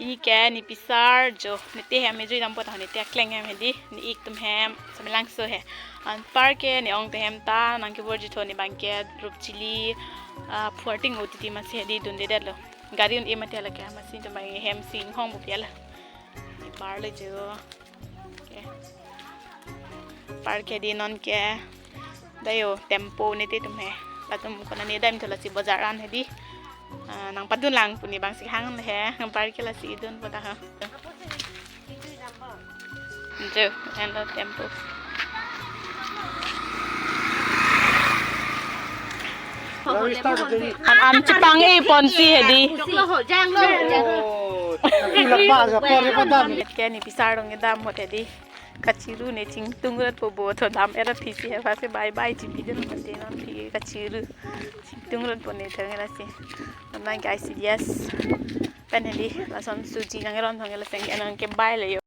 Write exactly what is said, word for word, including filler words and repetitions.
Ne ke ne pisar jo, ne te hem ejui dampo ta, ne te akleng hem hedi, ne ik atum hem Samelangso he. Anparke ne ong atum hem ta nangkeborji tho, ne bangke Rupchili, ah, Phuarting O T T masi hedi dundedetlo. Gari un-e mati hala ke, masi atum bang hem si inghong bo piala. Ne parlo jo. Okay. Parke hedi non ke. Dayo tempo ne te atum he. Latum konane dam tho lasi bazar an hedi. Ah, nangpadun lang pu ne bang si hang he. Anparke lasi idunpo ta ha. Jo, anlo tempo. An, an chepang-e ponsi hedi. Choklo ho, janglo, janglo. Oh, tapi lepas ya, por ya, padam. Ke ne pisar dong kedam hot hedi. Kachiru ne chingtung rat po bo tho, dam-et ra phisi he, phasi bye bye chipi dun mate non phi kachiru. Chingtung rat po ne thang ra si. Nang guys, yes. Pen hedi lason suji nang ron thang la seng nang ke bye le yo.